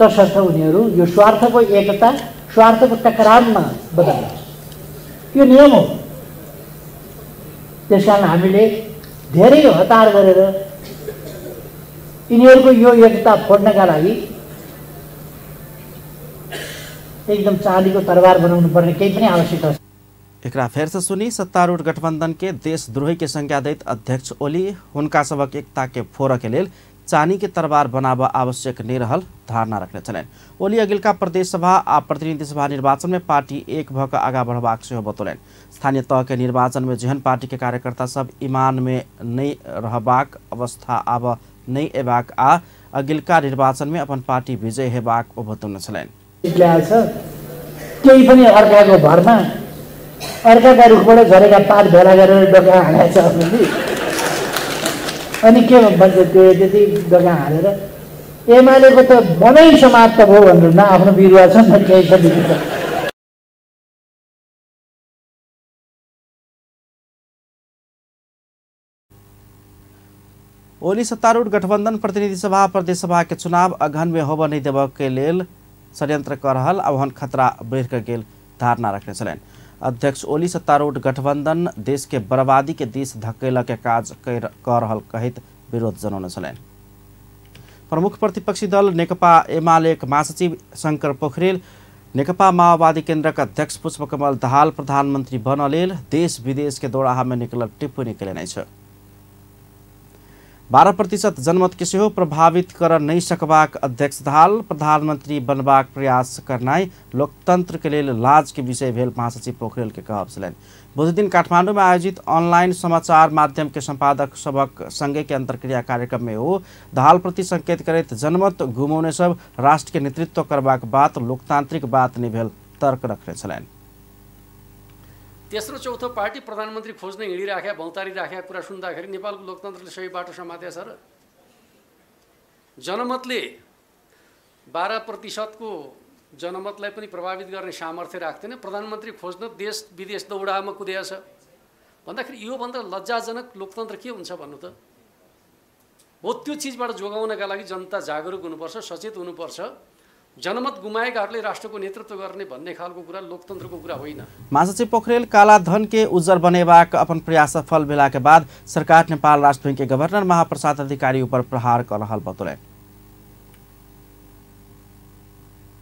[SPEAKER 23] तसर्थ उनीहरू यो स्वार्थको एकता स्वार्थको टकरावमा बदल्छ, यो नियम हो। त्यसकारण हामीले धेरै हतार गरेर यिनीहरूको यो एकता फोड्नका लागि एकदम चाँदीको तरबार बनाउनु पर्ने केही पनि आवश्यकता छ।
[SPEAKER 1] एकरा फेर से सुनी सत्तारूढ़ गठबंधन के देशद्रोही के संज्ञा दैत अध्यक्ष ओली हुनका सबक एकता के फोड़ के लेल चानी के तरबार बनाब आवश्यक नहीं रहल धारणा रखने छलनि। ओली अगिलका प्रदेश सभा आ प्रतिनिधि सभा निर्वाचन में पार्टी एक भऽ कऽ आगा बढ़बाक सेहो बतौलनि। स्थानीय तह के निर्वाचन में जेहन पार्टी के कार्यकर्ता सब ईमान में नहीं रहबाक अवस्था आब नहीं एबाक आ अगिलका निर्वाचन में अपन पार्टी विजय हेबाक ओ बतौने छलनि।
[SPEAKER 23] केही पनि अर्काको भरमा अर्काका रुखबाट झरेका पात भेला गरेर डोका हालेको छ अनि के भन्छ त्यो त्यति डोका हालेर एमालेको त मनै समाप्त भयो भनेर न आफ्नो बिरुवा छ न केही छ।
[SPEAKER 1] ओली सत्तारूढ़ गठबंधन प्रतिनिधि सभा प्रदेश सभा के चुनाव अगहन में होबय नहीं देबय के लेल षड्यंत्र कर रहल आ ओहन खतरा बढ़ि कऽ गेल धारणा रखने छलनि। अध्यक्ष ओली सत्तारूढ़ गठबंधन देश के बर्बादी के दिस धकेल के काज कर रहल कहैत विरोध जनौने छलनि। प्रमुख प्रतिपक्षी दल नेकपा एमाले महासचिव शंकर पोखरेल नेकपा माओवादी केन्द्रक अध्यक्ष पुष्पकमल दाहाल प्रधानमंत्री बनऽ लेल देश विदेश के दौराहा में निकलल टिप्पणी कयलनि अछि। 12% जनमत के सेहो प्रभावित कर नहीं सकबाक अध्यक्ष दाहाल प्रधानमंत्री बनबाक प्रयास करनाइ लोकतंत्र के लेल लाज के विषय भेल महासचिव पोखरेल के कहब छलनि। बुधदिन काठमांडू में आयोजित ऑनलाइन समाचार माध्यम के संपादक सबक संगे के अंतर्क्रिया कार्यक्रम में ओ दाहाल प्रति संकेत करैत जनमत गुमौने सब राष्ट्र के नेतृत्व करबाक बात लोकतांत्रिक बात नहीं भेल तर्क रखने छलनि।
[SPEAKER 2] तेस्रो चौथो पार्टी प्रधानमन्त्री खोज्न हिँडिराख्या भौतारिराख्या कुरा सुन्दाखेरि नेपालको लोकतन्त्रले सही बाटो समातेको छ र? जनमतले 12% को जनमतलाई पनि प्रभावित गर्ने सामर्थ्य राख्दैन, प्रधानमन्त्री खोज्न देश विदेश दौडामा कुदेको छ भन्दाखेरि योभन्दा लज्जाजनक लोकतन्त्र के हुन्छ भन्नु त? हो त्यो चिजबाट जोगाउनका लागि जनता जागरुक हुनुपर्छ, सचेत हुनुपर्छ। जनमत गुमाएकाहरूले राष्ट्रको नेतृत्व गर्ने भन्ने खालको कुरा लोकतन्त्रको कुरा होइन।
[SPEAKER 1] महासचिव पोखरेल काला धन के उज्जर बनेबाक अपन प्रयास सफल भेला के बाद सरकार नेपाल राष्ट्र बैंक के गवर्नर महाप्रसाद अधिकारी ऊपर प्रहार कर रहल बतौलनि।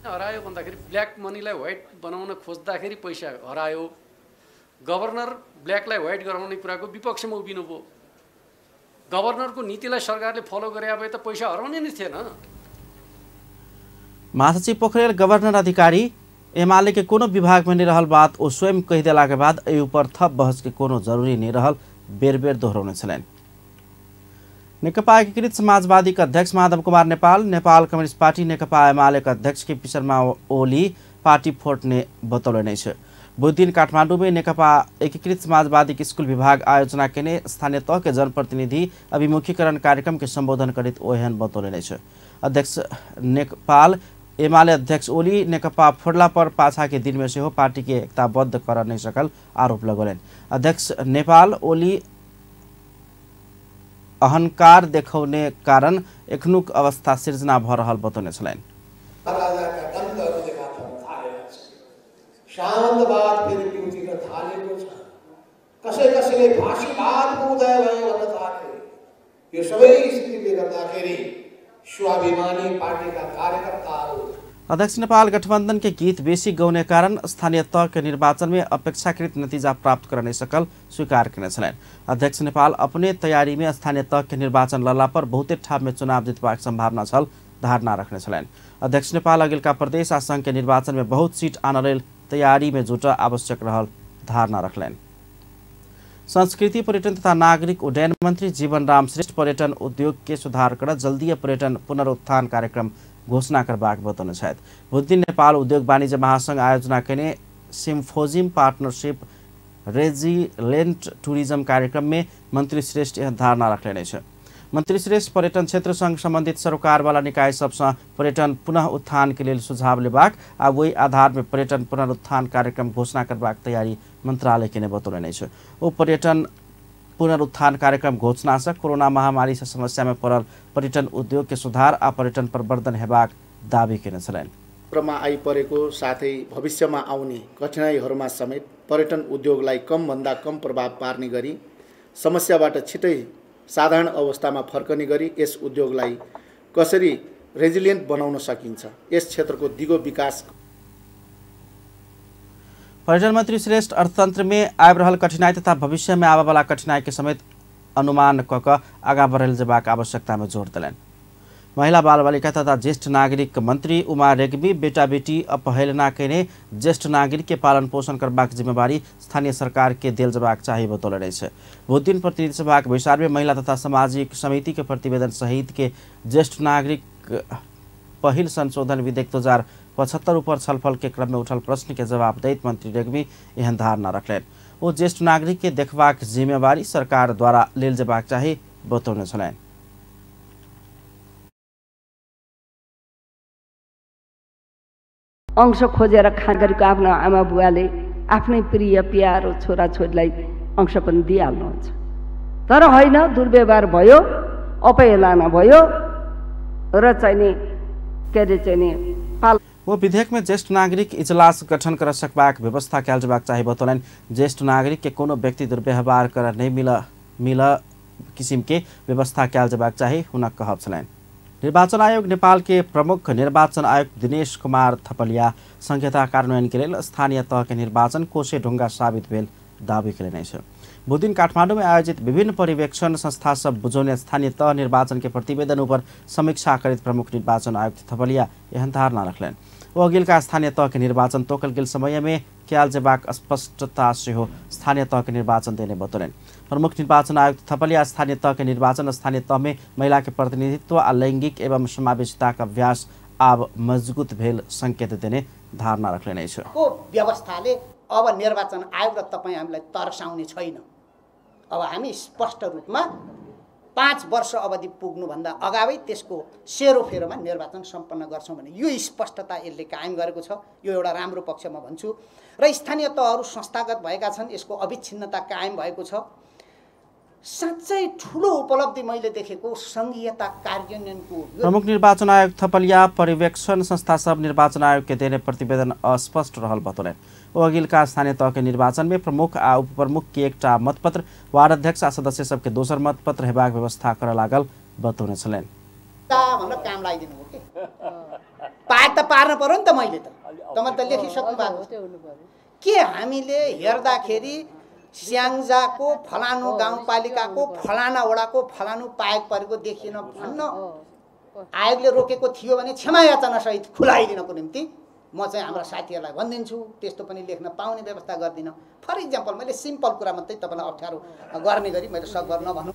[SPEAKER 2] हरायो भन्दाखेरि ब्ल्याक मनीलाई व्हाइट बनाउन खोज्दाखेरि पैसा हरायो, गभर्नर ब्ल्याकलाई व्हाइट गराउने कुराको विपक्षमा उभिनु भयो। गभर्नरको नीतिलाई सरकारले फलो गरे भए त पैसा हराउने नै थिएन।
[SPEAKER 1] महासचिव पोखरेल गवर्नर अधिकारी एमाले के कोनो विभाग में नहीं रहल बात ओ स्वयं कहि देला के बाद एहि ऊपर थप बहस के कोनो जरूरी नहीं रहल बेर बेर दोहरौने छलनि। नेकपा एकीकृत समाजवादी के अध्यक्ष माधव कुमार नेपाल नेपाल कम्युनिस्ट पार्टी नेकपा एमाले के अध्यक्ष के पी शर्मा ओली पार्टी फोड्ने बतौलनि अछि। बुधदिन काठमांडू में नेकपा एकीकृत समाजवादी के स्कूल विभाग आयोजना केने स्थानीय तह के जनप्रतिनिधि अभिमुखीकरण कार्यक्रम के संबोधन करैत ओ एहन बतौलनि अछि। अध्यक्ष नेपाल एमाले अध्यक्ष ओली नेकपा फोड़ला पर पाछा के दिन में सेहो पार्टी के एकताबद्ध कर नहीं सकल आरोप लगौलनि। अध्यक्ष नेपाल ओली अहंकार देखौने कारण एखनुक अवस्था सिर्जना भ रहल बतौने छलनि। अध्यक्ष नेपाल गठबंधन के गीत बेसी गौने कारण स्थानीय तह के निर्वाचन में अपेक्षाकृत नतीजा प्राप्त कर नहीं सकल स्वीकार करने छलनि। अध्यक्ष नेपाल अपने तैयारी में स्थानीय तह के निर्वाचन लड़ला पर बहुते ठाम में चुनाव जितबाक संभावना छल धारणा रखने छलनि। अध्यक्ष नेपाल अगिलका प्रदेश आ संघ के निर्वाचन में बहुत सीट आनऽ लेल तैयारी में जुटऽ आवश्यक रहल धारणा रखलनि। संस्कृति पर्यटन तथा नागरिक उड्डयन मंत्री जीवन राम श्रेष्ठ पर्यटन उद्योग के सुधार कर जल्दीय पर्यटन पुनरुत्थान कार्यक्रम घोषणा करबाक बतौने छथि। बुधदिन नेपाल उद्योग वाणिज्य महासंघ आयोजना केने सिम्फोजियम पार्टनरशिप रेजिलेंट टूरिज्म कार्यक्रम में मंत्री श्रेष्ठ यह धारणा रखलनि अछि। मंत्री श्रेष्ठ पर्यटन क्षेत्रसँग सम्बन्धित सरोकारवाला निकाय सबसँ पर्यटन पुनः उत्थान के लेल सुझाव लेबाक आ ओहि आधार में पर्यटन पुनरुत्थान कार्यक्रम घोषणा करबाक तैयारी मंत्रालय केने बतौलनि अछि। ओ पर्यटन पुनरुत्थान कार्यक्रम घोषणा से कोरोना महामारी से समस्या में पड़ल पर्यटन उद्योग के सुधार आ पर्यटन प्रवर्धन हेबाक दावी केने छलनि।
[SPEAKER 3] मा आइपरेको साथै भविष्यमा आउने कठिनाइहरूमा समेत पर्यटन उद्योगलाई कमभन्दा कम प्रभाव पार्ने गरी समस्याबाट छिटै साधारण अवस्थामा फर्कने गरी यस उद्योगलाई कसरी रेजिलिएन्ट बनाउन सकिन्छ, यस क्षेत्रको दिगो विकास।
[SPEAKER 1] पर्यटन मंत्री श्रेष्ठ अर्थतंत्र में आबि रहल कठिनाई तथा भविष्य में आबयवला कठिनाई के समेत अनुमान क क आगाँ बढ़ल जेबाक आवश्यकता में जोर देलनि। महिला बाल बालिका तथा ज्येष्ठ नागरिक मंत्री उमा रेग्मी बेटा बेटी अपहेलना केने ज्येष्ठ नागरिक के पालन पोषण करबाक जिम्मेवारी स्थानीय सरकार के देल जेबाक चाही बतौलनि अछि। बुधदिन प्रतिनिधि सभाक बैसार में महिला तथा सामाजिक समिति के प्रतिवेदन सहित के ज्येष्ठ नागरिक पहिल संशोधन विधेयक 2075 ऊपर छलफल के क्रम में उठल प्रश्न के जवाब दैत मंत्री रेग्मी एहन धारणा रखलनि। ओ ज्येष्ठ नागरिक के देखबाक जिम्मेवारी सरकार द्वारा लेल जेबाक चाही बतौने छलनि।
[SPEAKER 4] अंश खोजेर खाने गरेको आफ्नो आमा बुवाले आफ्नै प्रिय प्यारो छोराछोरीलाई अंश पनि दिइहाल्नुहुन्छ, तर होइन, दुर्व्यवहार भयो, अपहेलना भयो र चाहिँ के अरे चाहिँ पाल।
[SPEAKER 1] वो विधेयक में ज्येष्ठ नागरिक इजलास गठन कर सकबाक व्यवस्था कयल जेबाक चाही बतौलनि। ज्येष्ठ नागरिक के कोनो व्यक्ति दुर्व्यवहार कर नहीं मिल किसिम के व्यवस्था कयल जेबाक चाही हुनक कहब छलनि। निर्वाचन आयोग नेपाल के प्रमुख निर्वाचन आयुक्त दिनेश कुमार थपलिया संहिता कार्यान्वयन के लेल स्थानीय तह के निर्वाचन कोसे ढुङ्गा साबित भेल दावी केलनि अछि। बुधदिन काठमाडौँ में आयोजित विभिन्न पर्यवेक्षण संस्था सब बुझौने स्थानीय तह निर्वाचन के प्रतिवेदन ऊपर समीक्षा करैत प्रमुख निर्वाचन आयुक्त थपलिया एहन धारणा रखलनि। ओ अगिलका स्थानीय तह के निर्वाचन तोकल गेल समय में कयल जेबाक स्पष्टता सेहो स्थानीय तह के निर्वाचन देने बतौलनि। प्रमुख निर्वाचन आयुक्त थपलिया स्थानीय तह के निर्वाचन स्थानीय तह में महिला के प्रतिनिधित्व आ लैंगिक एवं समावेशिता का अभ्यास आब मजबूत भेल संकेत देने धारणा रखलनि अछि।
[SPEAKER 5] को व्यवस्थाले अब निर्वाचन आयोग र तपाईँ हामीलाई तर्साउने छैन। अब हामी स्पष्ट रूपमा 5 वर्ष अवधि पुग्नुभन्दा अगावै त्यसको सेरोफेरोमा निर्वाचन सम्पन्न गर्छौँ भने यो स्पष्टता यसले कायम गरेको छ। यो एउटा राम्रो पक्ष म भन्छु। र स्थानीय तहहरू संस्थागत भएका छन्, यसको अविच्छिन्नता कायम भएको छ। साँच्चै ठुलो उपलब्धि मैले देखेको सङ्घीयता कार्यान्वयनको।
[SPEAKER 1] प्रमुख निर्वाचन आयुक्त थपलिया पर्यवेक्षण संस्था सब निर्वाचन आयोग के देने प्रतिवेदन अस्पष्ट रहल बतौलनि। ओ अगिलका स्थानीय तह के निर्वाचन में प्रमुख आ उपप्रमुख के एकटा मतपत्र, वार्ड अध्यक्ष आ सदस्य सबके दोसर मतपत्र हेबाक व्यवस्था करऽ लागल बतौने छलनि।
[SPEAKER 5] भनेर काम लगाइदिनु हो कि पार त पार्न पर्यो नि त, मैले त तपाईँ त लेखिसक्नु भएको के हामीले हेर्दाखेरि स्याङ्जाको फलानु गाउँपालिकाको फलाना वडाको फलानु पाएक परेको देखिएन भन्न आयोगले रोकेको थियो भने क्षमा याचना सहित खुलाइदिनको निम्ति म चाहिँ हाम्रा साथीहरूलाई भनिदिन्छु, त्यस्तो पनि लेख्न पाउने व्यवस्था गर्दिनँ। फर इक्जाम्पल मैले सिम्पल कुरा मात्रै तपाईँलाई अप्ठ्यारो गर्ने गरी मैले सकभर नभनौँ।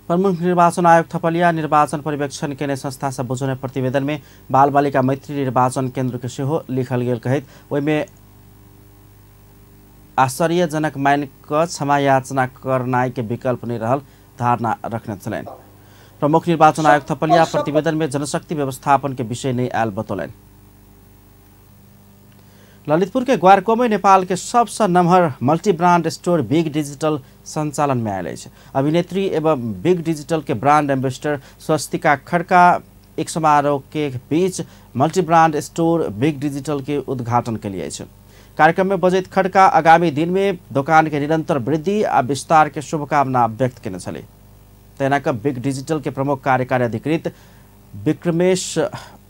[SPEAKER 1] प्रमुख निर्वाचन आयोग थपलिया निर्वाचन पर्यवेक्षण केने संस्था से बुझौने प्रतिवेदन में बाल बालिका मैत्री निर्वाचन केन्द्र के सेहो लिखल गेल कहैत ओहिमे आश्चर्यजनक मान क क्षमा याचना करनाइ के विकल्प नहीं रहल धारणा रखने छलनि। प्रमुख निर्वाचन आयुक्त थपलिया प्रतिवेदन में जनशक्ति व्यवस्थापन के विषय नहीं आयल बतौलनि। ललितपुर के ग्वारको में नेपाल के सबसे नमहर multi brand store big digital संचालन में आयल अछि। अभिनेत्री एवं बिग डिजिटल के ब्रांड एम्बेसडर स्वस्तिका खड़का एक समारोह के बीच multi brand store big digital के उद्घाटन के लिए अछि। कार्यक्रम में बजैत खड़का आगामी दिन में दोकान के निरंतर वृद्धि आ विस्तार के शुभकामना व्यक्त केने छलै। तहिना क बिग डिजिटल के प्रमुख कार्यकारी अधिकृत विक्रमेश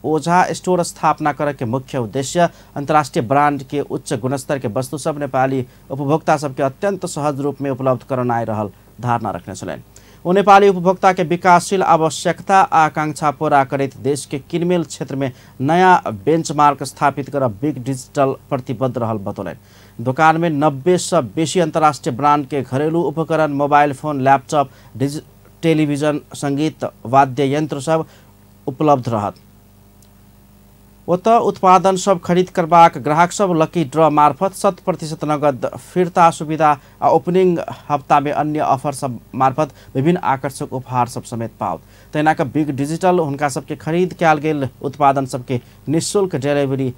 [SPEAKER 1] ओझा स्टोर स्थापना करे के मुख्य उद्देश्य अंतर्राष्ट्रीय ब्रांड के उच्च गुणस्तर के वस्तु सब नेपाली उपभोक्ता सबके अत्यंत सहज रूप में उपलब्ध करानाइ रहल धारणा रखने छलनि। ओ नेपाली उपभोक्ता के विकासशील आवश्यकता आ आकांक्षा पूरा करैत देश के किनमेल क्षेत्र में नया बेंचमार्क स्थापित कर बिग डिजिटल प्रतिबद्ध रहल बतौलनि। दोकान में 90 से बेसी अंतर्राष्ट्रीय ब्रांड के घरेलू उपकरण, मोबाइल फोन, लैपटॉप, टेलीविजन, संगीत वाद्य यंत्र सब उपलब्ध रहत। ओतऽ उत्पादन सब खरीद करबाक ग्राहक सब लकी ड्रॉ मार्फत 100% नगद फिर्ता सुविधा आ ओपनिंग हप्ता में अन्य ऑफर सब मार्फत विभिन्न आकर्षक उपहार सब समेत पाओत। तहिना क बिग डिजिटल हुनका सबके खरीद कयल गेल उत्पादन सबके निःशुल्क डिलीवरी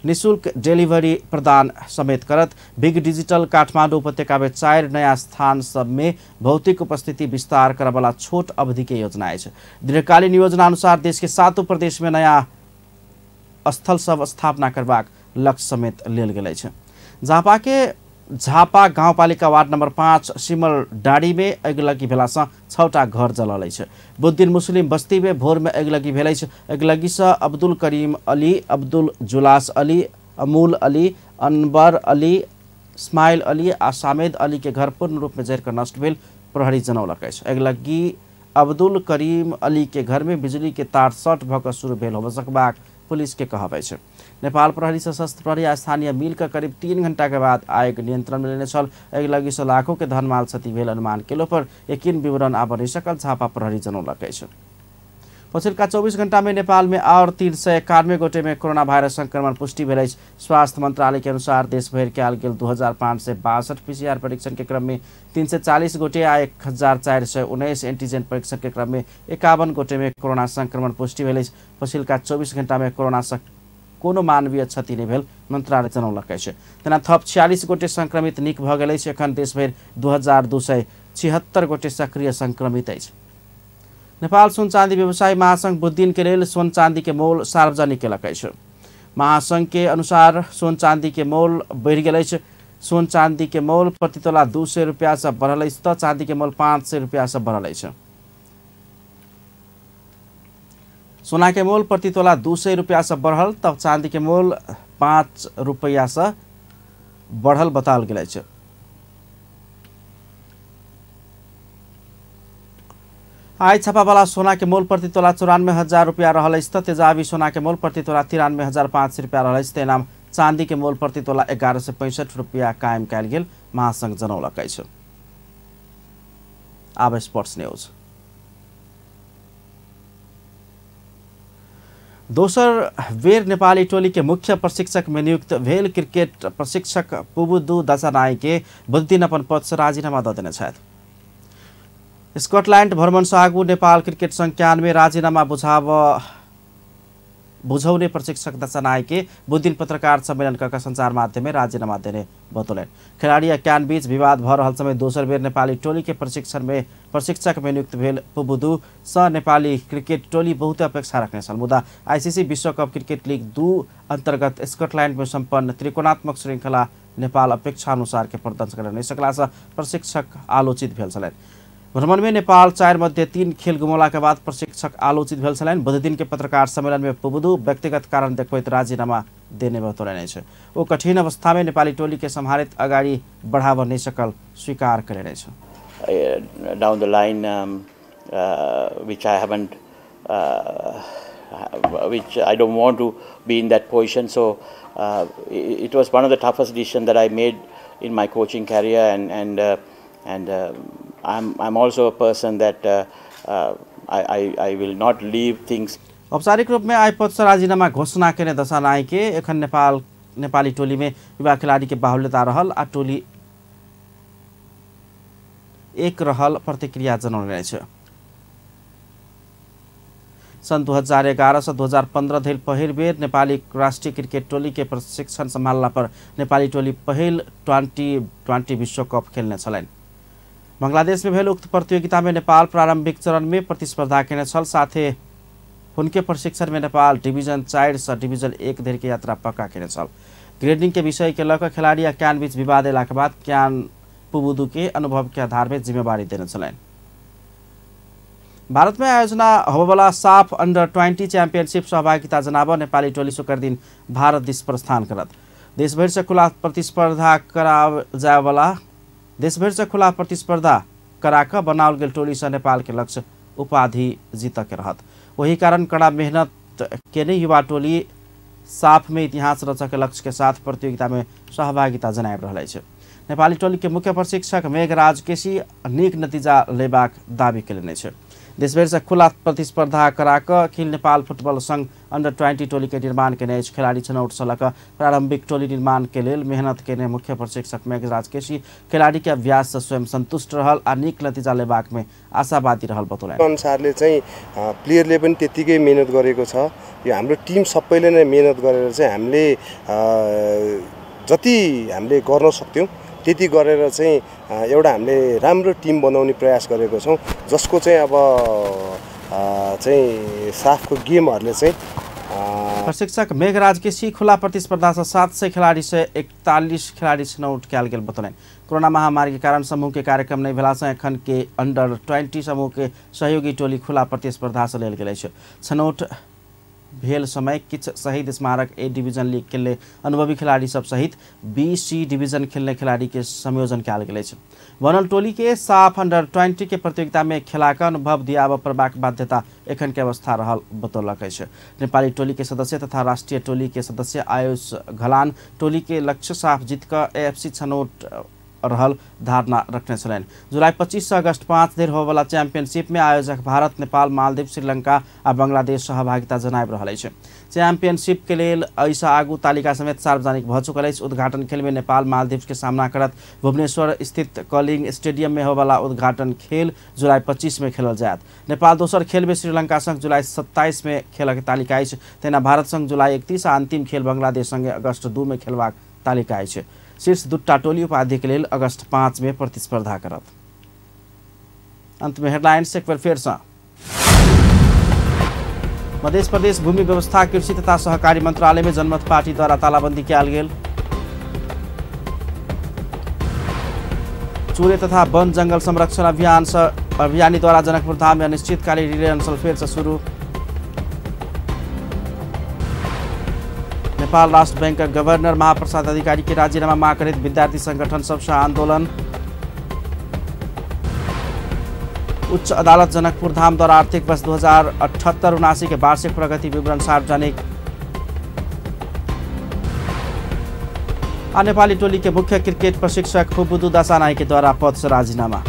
[SPEAKER 1] निशुल्क डिलीवरी प्रदान समेत करत। बिग डिजिटल काठमाडौँ उपत्यका में 4 नयाँ स्थान सब में भौतिक उपस्थिति विस्तार करबला छोट अवधि के योजना अछि। दीर्घकालीन योजना अनुसार देश के 7 प्रदेश में नयाँ स्थल सब स्थापना करबाक लक्ष्य समेत लेल गेल अछि। झापा के झापा गाउँपालिका वार्ड नम्बर 5 सिमल डाँडी में अगिलगी भेलासँ 6टा घर जलल अछि। बुधदिन मुस्लिम बस्ती में भोर में अगिलगी भेल अछि। अगिलगीसँ अब्दुल करीम अली, अब्दुल जुलास अली, अमूल अली, अनवर अली, इस्माइल अली आ सामेद अली के घर पूर्ण रूप में जरि कऽ नष्ट भेल प्रहरी जनौलक अछि। अगिलगी अब्दुल करीम अली के घर में बिजली के तार शॉर्ट भऽ कऽ शुरू भेल होबय सकबाक पुलिस के कहब अछि। नेपाल प्रहरी सशस्त्र प्रहरी आ स्थानीय मिल के करीब 3 घंटा के बाद आग नियंत्रण में लेने छल। अगिलगी से लाखों के धनमाल क्षति भेल अनुमान केलो पर यकीन विवरण आबऽ नहि सकल झापा प्रहरी जनौलक अछि। पछिल्का 24 घंटा में नेपाल में और 391 गोटे में कोरोना वायरस संक्रमण पुष्टि भेल अछि। स्वास्थ्य मंत्रालय के अनुसार देशभरि कयल गेल 2562 पीसीआर परीक्षण के क्रम में 340 गोटे आ 1419 एंटीजन परीक्षण के क्रम में 51 गोटे में कोरोना संक्रमण पुष्टि भेल अछि। पछिल्का 24 घंटा में कोरोना से कोनो मानवीय क्षति नहि भेल मंत्रालय जनौलक अछि। तेना थप 46 गोटे संक्रमित निक भऽ गेल अछि। एखन देशभरि 2276 गोटे सक्रिय संक्रमित अछि। नेपाल सोन चाँदी व्यवसायी महासंघ बुधदिन के लेल सोन चाँदी के मोल सार्वजनिक केलक अछि। महासंघ के अनुसार सोन चाँदी के मोल बढ़ि गेल अछि। सोन चाँदी के मोल प्रति तोला 200 रुपया से बढ़ल अछि तऽ चाँदी के मोल 500 रुपया से बढ़ल अछि। सोना के मोल प्रति तोला 200 रुपया से बढ़ल तब चाँदी के मोल 5 रुपया से बढ़ल बताओल गेल अछि। आइ छापावाला सोना के मोल प्रति तोला 94,000 रुपया रहल अछि तऽ तेजाबी सोना के मोल प्रति तोला 93,500 रुपया रहल अछि। तेना चाँदी के मोल प्रति तोला 1165 रुपया कायम कयल गेल महासंघ जनौलक अछि। आब स्पोर्ट्स न्यूज। दोसर बेर नेपाली टोली के मुख्य प्रशिक्षक में नियुक्त भेल क्रिकेट प्रशिक्षक पुबुदु दसानायके बुधदिन अपन पद से राजीनामा दऽ देने छथि। स्कॉटलैंड भ्रमण से आगू नेपाल क्रिकेट संघ में राजीनामा बुझौने प्रशिक्षक दसानायके बुधदिन पत्रकार सम्मेलन कऽ संचार माध्यम में राजीनामा देने बतौलनि। खेलाड़ी आ क्यान बीच विवाद भऽ रहल समय दोसर बेर नेपाली टोली के प्रशिक्षक में नियुक्त भेल पुबुदु सँ नेपाली क्रिकेट टोली बहुत अपेक्षा रखने छल, मुदा आईसीसी विश्व कप क्रिकेट लीग 2 अंतर्गत स्कॉटलैंड में सम्पन्न त्रिकोणात्मक श्रृंखला नेपाल अपेक्षा अनुसार के प्रदर्शन कर नहि सकला सँ प्रशिक्षक आलोचित भेल छलनि। भ्रमण में नेपाल 4 मध्ये 3 खेल गुमौला के बाद प्रशिक्षक आलोचित भेल छलनि। बुधदिन के पत्रकार सम्मेलन में पुबुदु व्यक्तिगत कारण देखबैत राजीनामा देने बतौलनि अछि। ओ कठिन अवस्था में नेपाली टोली के सम्हारित अगाडि बढ़ाव नहि सकल स्वीकार कयलनि अछि।
[SPEAKER 6] Down the line, which I haven't, which I don't want to be in that position. So it was one of the toughest decisions that I made in my coaching career, and I'm also a person that I will not leave things.
[SPEAKER 1] औपचारिक रूप में आइ पद से राजीनामा घोषणा केने दसानायके एखन नेपाली टोली में युवा खिलाड़ी के बाहुल्यता रहल आ टोली एक रहल प्रतिक्रिया जनौने अछि। सन् 2011 से 2015 धरि पहिल बेर नेपाली राष्ट्रिय क्रिकेट टोली के प्रशिक्षण सम्हालला पर नेपाली टोली पहिल 2020 विश्व कप खेल्ने छलनि। बांग्लादेश में भेल उक्त प्रतियोगिता में नेपाल प्रारंभिक चरण में प्रतिस्पर्धा केने छल। साथे हुनके प्रशिक्षण में नेपाल डिभिजन 4 से डिभिजन 1 धरि के यात्रा पक्का केने छल। ग्रेडिंग के विषय के लऽ कऽ खेलाड़ी आ क्यान बीच विवाद एला के बाद क्यान पुबुदु के अनुभव के आधार में जिम्मेवारी देने छलनि। भारत में आयोजना होबयवला साफ अंडर 20 चैंपियनशिप सहभागिता जनाब नेपाली टोली शुक्र दिन भारत दिस प्रस्थान करत। देशभरि से खुला प्रतिस्पर्धा कराव जायवला देशभरि से खुला प्रतिस्पर्धा कराक बनाओल गेल टोली से नेपाल के लक्ष्य उपाधि जीत के रहत। वही कारण कड़ा मेहनत केने युवा टोली साफ में इतिहास रचक के लक्ष्य के साथ प्रतियोगिता में सहभागिता जनाबि रहल अछि। नेपाली टोली के मुख्य प्रशिक्षक मेघराज केसी नीक नतीजा लेबाक दावी केलनि अछि। देशभरि से खुला प्रतिस्पर्धा करा कऽ अखिल नेपाल फुटबॉल संघ अंडर 20 टोली के निर्माण केने अछि। खेलाड़ी छनौट सँ लऽ कऽ प्रारंभिक टोली निर्माण के लेल मेहनत केने मुख्य प्रशिक्षक मेघराज केसी खेलाड़ी के अभ्यास से स्वयं संतुष्ट रहल आ नीक नतीजा लेबाक में आशावादी रहल बतौलनि।
[SPEAKER 7] अनुसारले चाहिँ प्लेयरले पनि त्यतिकै मेहनत गरेको छ। यो हाम्रो टिम सबैले नै मेहनत गरेर चाहिँ हामीले जति हामीले गर्न सक्थ्यौं त्यति गरेर चाहिँ एउटा हामीले राम्रो टिम बनाउने प्रयास गरेको छौं, जसको चाहिँ अब चाहिँ साफको गेमहरुले चाहिँ
[SPEAKER 1] प्रशिक्षक मेघराज केसी खुला प्रतिस्पर्धा से 700 खिलाड़ी से 41 खिलाड़ी छनौट कयल गेल बतौलनि। कोरोना महामारी के कारण समूह के कार्यक्रम नहीं भेला से एखन के अंडर 20 समूह के सहयोगी टोली खुला प्रतिस्पर्धा से लेल गेल अछि। छनौट भेल समय किछु शहीद स्मारक ए डिवीजन लीग खेलने अनुभवी खिलाड़ी सब सहित बी सी डिवीजन खेलने खिलाड़ी के संयोजन कयल गेल अछि। बनल टोली के साफ अंडर 20 के प्रतियोगिता में खेला के अनुभव दियाबऽ पड़बाक बाध्यता एखन के अवस्था रहल बतौलक अछि। नेपाली टोली के सदस्य तथा राष्ट्रीय टोली के सदस्य आयुष घलान टोली के लक्ष्य साफ जीत कऽ एएफसी छनौट रहल धारणा रखने छलनि। जुलाई 25 से अगस्त 5 धरि होबयवला चैंपियनशिप में आयोजक भारत, नेपाल, मालदीव, श्रीलंका आ बांग्लादेश सहभागिता जनाबि रहल अछि। चैंपियनशिप के लेल एहिसँ आगू तालिका समेत सार्वजनिक भऽ चुकल अछि। उद्घाटन खेल में नेपाल मालदीव के सामना करत। भुवनेश्वर स्थित कलिंग स्टेडियम में होबयवला उद्घाटन खेल जुलाई 25 में खेलल जायत। नेपाल दोसर खेल में श्रीलंका संग जुलाई 27 में खेलक तालिका अछि। तहिना भारत संग जुलाई 31 आ अंतिम खेल बांग्लादेश संगे अगस्त 2 में खेलबाक तालिका अछि। शीर्ष दूटा टोली उपाधि के लेल अगस्त 5 में प्रतिस्पर्धा करत। अंत में हेडलाइंस एक बेर फेर सँ। मध्य प्रदेश भूमि व्यवस्था कृषि तथा सहकारी मंत्रालय में जनमत पार्टी द्वारा तालाबंदी कयल गेल। चूरे तथा वन जंगल संरक्षण अभियान अभियानी द्वारा जनकपुर धाम में अनिश्चितकालीन रिले अनशन फेर से शुरू। नेपाल राष्ट्र बैंक गवर्नर महाप्रसाद अधिकारी के राजीनामा मांग करैत विद्यार्थी संगठन सबसँ आंदोलन। उच्च अदालत जनकपुर धाम द्वारा आर्थिक वर्ष 2078-79 के वार्षिक प्रगति विवरण सार्वजनिक। आ नेपाली टोली के मुख्य क्रिकेट प्रशिक्षक पुबुदु दसानायके द्वारा पद से राजीनामा।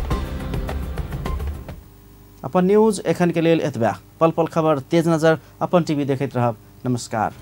[SPEAKER 1] अपन न्यूज एखन के लेल एतबे। पल पल खबर तेज नजर अपन टीवी देखैत रहब। नमस्कार।